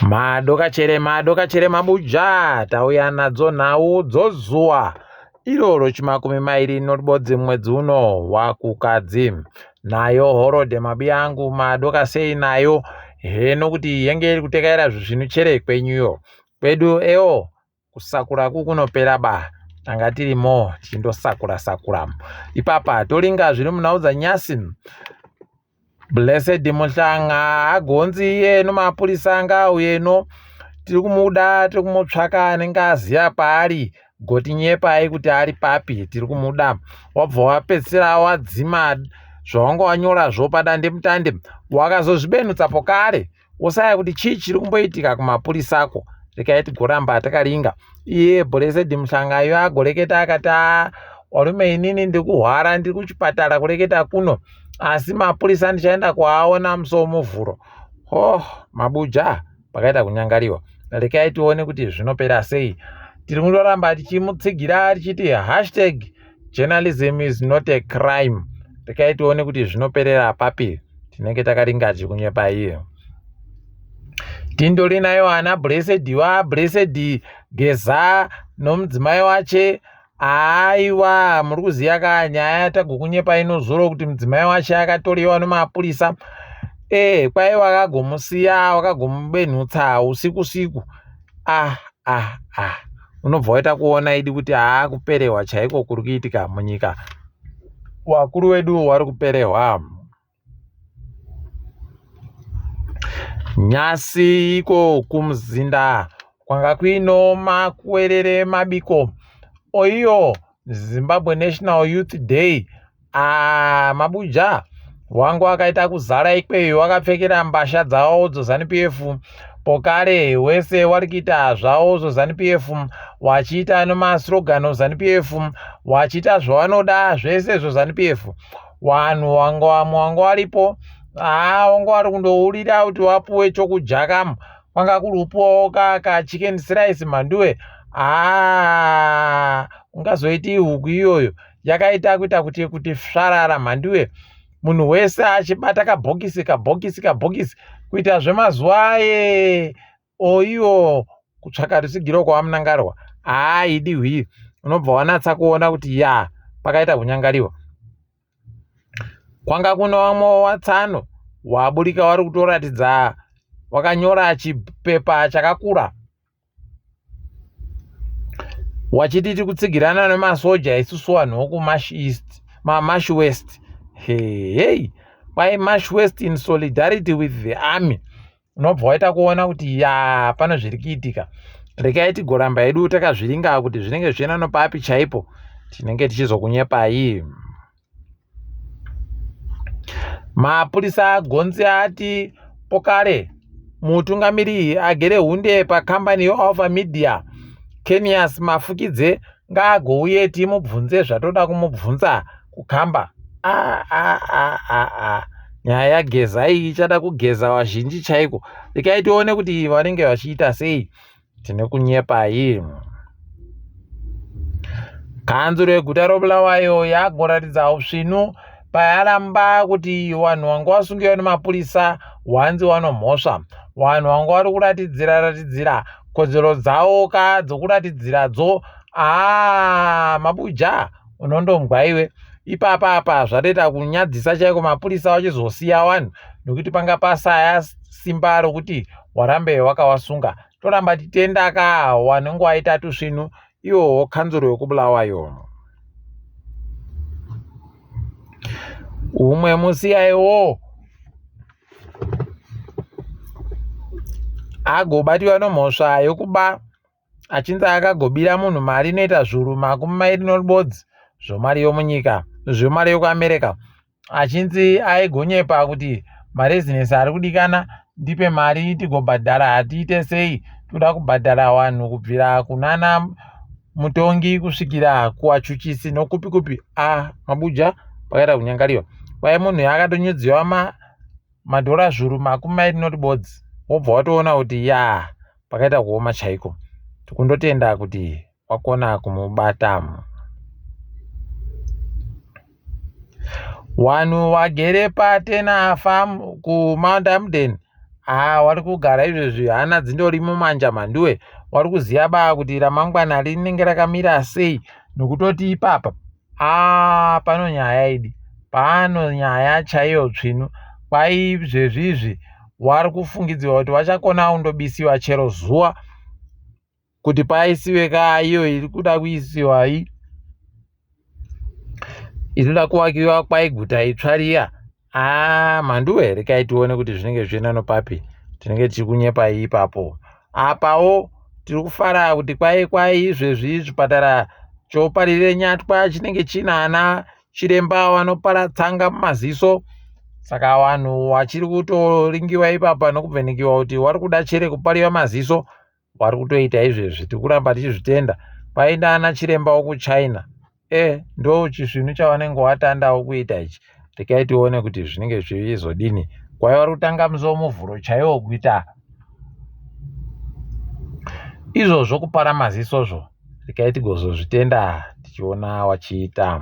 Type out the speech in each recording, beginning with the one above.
Madokachere madokachere mabuja tauya nadzo nhau dzozuwa iroro chimakumi mairi norubodzi mwedzi uno wakukadzi nayo horodhe mabiya angu madoka sei nayo heno kuti yenge iri kutekaira zvisvinu chere kwenyuyo kwedu ewo Kusakura ku kunopera ba tanga tirimo tichindosakura sakura ipapa toringa zviri munhau dzanyasi Blessed Muhlanga agonzi iye nomapurisa anga auye no tiri kumuda tiri kumutsvaka anenge aziva paari gotinyepai kuti ari papi tiri kumuda wabva wapedzisira wadzima zvawanga wanyorazvo padandemutande wakazozvibenutsa pokare Wosaya kuti chii chiri kumboitika kumapurisako rekai tigoramba takaringa. Iye Blessed Mhlangayo agoreketa akati aa varume inini ndiri kuhwara ndiri kuchipatara kureketa kuno asi mapurisa ndichaenda kuaona musi womuvhuro. Oh mabuja pakaita kunyangariwa. Rekai tione kuti zvinopera sei. Tiri kundoramba tichimutsigira tichiti hashtag journalism is not a crime. Rekai tione kuti zvinoperera papi. Tinenge takaringa tichikunyepa iye. Tindori nayo ana Blessed wa Blessed Geza nomudzimai wache aiwa muri kuziva ka nyaya tagokunyepa inozuro kuti mudzimai wache akatoriwa nemapurisa ee kwai wakagomusiya wakagomubenhutsa usiku siku ah ah ah unobva waita kuona idi kuti haa kuperehwa chaiko kuri kuitika munyika wakuru wedu wari kuperehwa Nyasi iko kumuzinda kwanga kuino makuwerere mabiko oiyo Zimbabwe National Youth Day ah, mabuja wangu akaita kuzara ikweyo wakapfekera mbasha dzawo dzoZanu PF pokare wese wari kuita zvawo zvoZanu PF wachiita nomaslogan oZanu PF wachiita zvawanoda zvese zvoZanu PF Wanhu wanga wamwe wanga waripo haa wanga wari kundourira kuti wapuwe chokudya kwanga kuri upuwawo ka ka chicken slice mhanduwe haa ungazoiti huku iyoyo yakaita kuita kuti kuti svarara mhanduwe munhu wese achibata kabhokisi kabhokisi kabhokisi kuita zvemazuva aye Oiwo kutsvaka rutsigiro kwaVaMnangarwa haaidi hwii unobva wanatsa kuona kuti yaa pakaita kunyangariwa. Kwanga kune vamwe watsano waburika wari kutoratidza wakanyora chipepa chakakura wachiti tiri kutsigirana nemasoja isusu vanhu vokumash east mamash west hei kwai mash west in solidarity with the army unobva waita kuona kuti ya pano zviri kuitika regai tigoramba hedu takazviringa kuti zvinenge zvichienda nopapi chaipo tinenge tichizokunyepai mapurisa agonzi ati pokare mutungamiri agere hunde pakambani yealpha media kenias mafukidze ngaagouye timubvunze zvatoda kumubvunza kukamba ah, ah, ah, ah, ah. nyaya yageza iyi ichada kugeza vazhinji chaiko rekai tione kuti vanenge vachiita sei tine kunyepa iyi kanzuro yeguta robulawayo yagoratidza usvinu payaramba kuti vanhu vanga vasungiwa nemapurisa wanzi vanomhosva vanhu vanga vari kuratidzira ratidzira kodzero dzavo ka dzokuratidziradzo aa mabuja unondombwa iwe ipapa apa zvatoita kunyadzisa chaiko mapurisa vachizosiya vanhu nekuti panga pasaya simba rokuti warambe wakawasunga toramba titenda ka wanenge waita tusvinu iwowo kanzuro yokubulawayo umwe musi aiwo agobatiwa nomhosva yokuba achinzi akagobira munhu mari inoita zviuru makumi mairi norubodzi zvomari yomunyika zvemari yokuamerica achinzi aigonyepa kuti marezinesi ari kudikana ndipe mari tigobhadhara hatiite sei toda kubhadhara vanhu kubvira kunana mutongi kusvikira kuvachuchisi nokupi kupi a ah, mabuja pakaita kunyangariwa kwai munhu yakatonyudziwa ma madhora zviuru makumi mairi noribodzi wobva watoona kuti ya pakaita kuoma chaiko tikundotenda kuti wakona kumubata Wanhu wagere paTena Farm kuMount Hampden Haa wari kugara izvezvi hana dzindori mumanja mhanduwe wari kuziva baa kuti ramangwana rinenge rakamira sei nokutoti ipapa aa pano nyaya idi pano nyaya chaiyo tsvinu kwai izvezvi izvi wari kufungidzirwa kuti wachakona kundobisiwa chero zuva kuti paisiwe ka iyo iri kuda kuisiwa i inoda kuvakiwa kwai guta itsva riya aa mhanduwe here kai tione kuti zvinenge zvichienda nopapi tinenge tichiri kunyepai ipapo apawo tiri kufara kuti kwai kwai izvezvi zvipatara choparire nyatwa chinenge china ana chiremba vanopara tsanga mumaziso saka vanhu vachiri kutoringiwa ipapa nokuvhenekiwa kuti wari kuda chere kupariwa maziso vari kutoita izvezvi tiri kuramba tichizvitenda kwaenda ana chiremba wokuchina e ndo chisvinu chavanenge watandawo kuita ichi rekai tione kuti zvinenge zvichizodini kwai vari kutanga musi womuvhuro chaiwo kuita izvozvo kupara mazisozvo rekai tigozozvitenda tichiona wachiita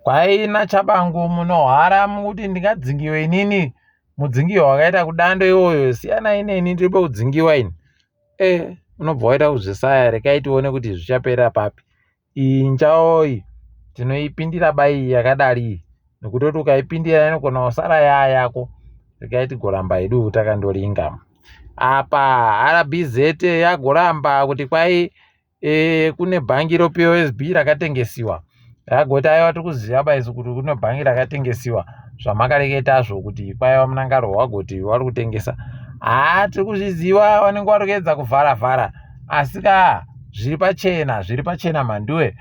Kwai naChabangu munohwara mukuti ndingadzingiwe inini mudzingiwa wakaita kudando iwoyo siyanai neni ndiri pekudzingiwa ini e unobva waita kuzvisaya rekai tione kuti zvichapera papi iyi njaoyi tinoipindira bai yakadari iyi nokutoti ukaipindira inogona kusara yaa yako rekai tigoramba hedu takandoringa apa rbz yagoramba kuti kwai e, kune bhangi roPOSB rakatengesiwa ragoti aiwa tiri kuziva ba isu kuti kune bhangi rakatengesiwa zvamakareketazvo kuti kwaiva munangaro wagoti wari kutengesa haa tiri kuzviziva vanenge vari kuedza kuvhara vhara asi ka zviri pachena zviri pachena mhanduwe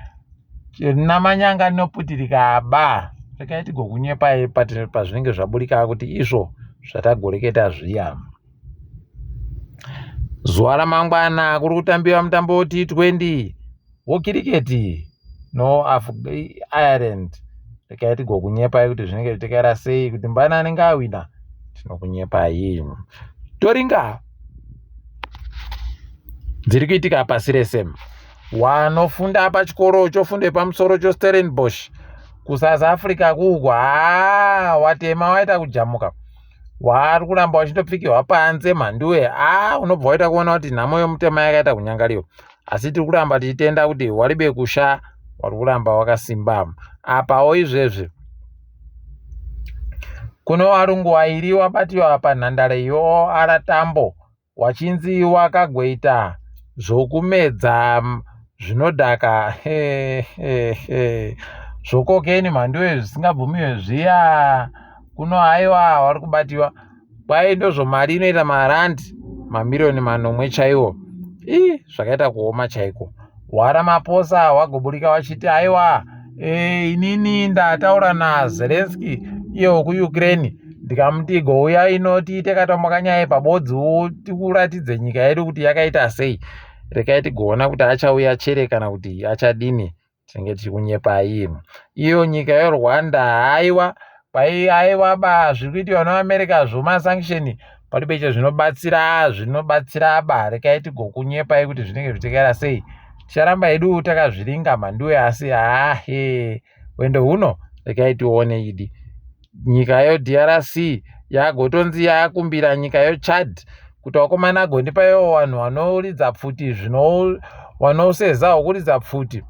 namanyanga rinoputirika ba rekai tigokunyepai pazvinenge zvaburika kuti izvo zvatagoreketa zviya Zuva ramangwana kuri kutambiwa mutambo weT20 wekiriketi noIreland. Regai tigokunyepai kuti zvinenge zvichitekaira sei kuti mbani anenge awina tinokunyepai. Toringa dziri kuitika pasi rese. Wanofunda pachikoro chofundo yepamusoro choStellenbosch kuSouth Africa kuku haa watema waita kujamuka. Waari kuramba wachindopfikirwa panze mhanduwe haa unobva waita kuona kuti nhamo yomutema yakaita kunyangariwa asi tiri kuramba tichitenda kuti waribe kusha wari kuramba wakasimba apawo izvezvi kuno varungu wairi wabatiwa panhandare yoara tambo Wachinzi wakagoita zvokumedza zvinodhaka zvokokeni mhanduwe zvisingabvumiwe zviya kuno haiwa wari kubatiwa kwai ndozvo mari inoita marandi mamiriyoni manomwe chaiwo ii zvakaita kuoma chaiko waRamaphosa wagoburika wachiti aiwa e, inini ndataura naZelensky iye wekuUkraine ndikamuti gouya ino tiite katombo kanyaya pabodzi tikuratidze nyika yedu kuti yakaita sei rekai tigoona kuti achauya chere kana kuti achadini tinenge tichikunyepai iyo nyika yerwanda haiwa kwai aiwa ba zviri kuitiwa neamerica zvomasanction palibe chezvinobatsira zvinobatsira ba rekai tigokunyepai kuti zvinenge zvichitekaira sei ticharamba hedu takazviringa mhanduwe asi hahe hwendo huno rekai tione idi nyika yodrc yagotonzi yakumbira nyika yochad kuti vakomana agondipaiwo vanhu vanoridza pfuti zvino vanosezawo kuridza pfuti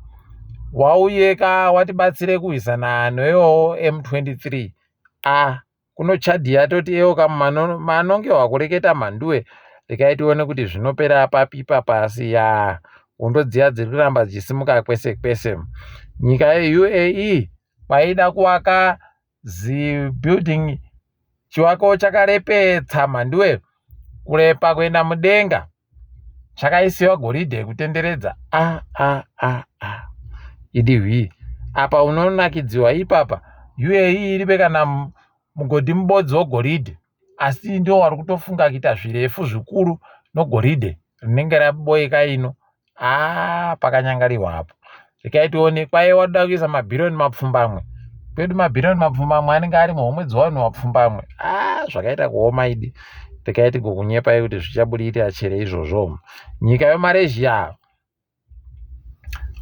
wauyeka watibatsire kurwisana neyowo m23 a kuno Chad yatoti eoka manonge wakureketa mhanduwe rekai tione kuti zvinopera papi ipapa asi ya hondo dziya dziri kuramba dzichisimuka kwese kwese nyika yeuae kwaida kuvaka zibuilding chivako chakarepetsa mhanduwe kurepa kuenda mudenga chakaisiwa goridhe kutenderedza a a a a idi hwii apa unonakidziwa ipapa uae iribe kana mugodhi mubodzi wegoridhe asi ndiwo wari kutofunga kuita zvirefu zvikuru nogoridhe rinenge raboeka ino haa pakanyangariwa apo rekai tione kwaiva watoda kuisa mabhiriyoni mapfumbamwe kwedu mabhiriyoni mapfumbamwe anenge ari muhomwe dzevanhu vapfumbamwe haa zvakaita kuoma idi rekai tigokunyepai kuti zvichabudirira chere izvozvo nyika yemarezhia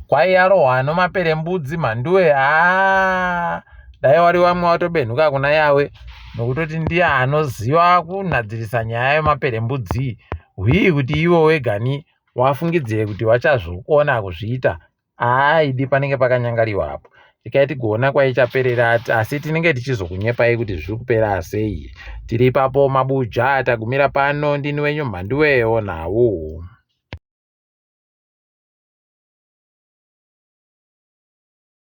kwai yarohwa nomaperembudzi mhanduwe haa Dai wari wamwe watobenhuka kuna Yawe nokutoti ndiye anoziva kunhadzirisa nyaya yemaperembudzi hwii kuti iwe wegani wafungidzire kuti wachazvikona kuzviita haa idi panenge pakanyangariwa apo tikai tigoona kwaichaperera asi tinenge tichizokunyepai kuti zviri kupera sei tiri ipapo mabuja tagumira pano ndini wenyu mhanduwewo nhau.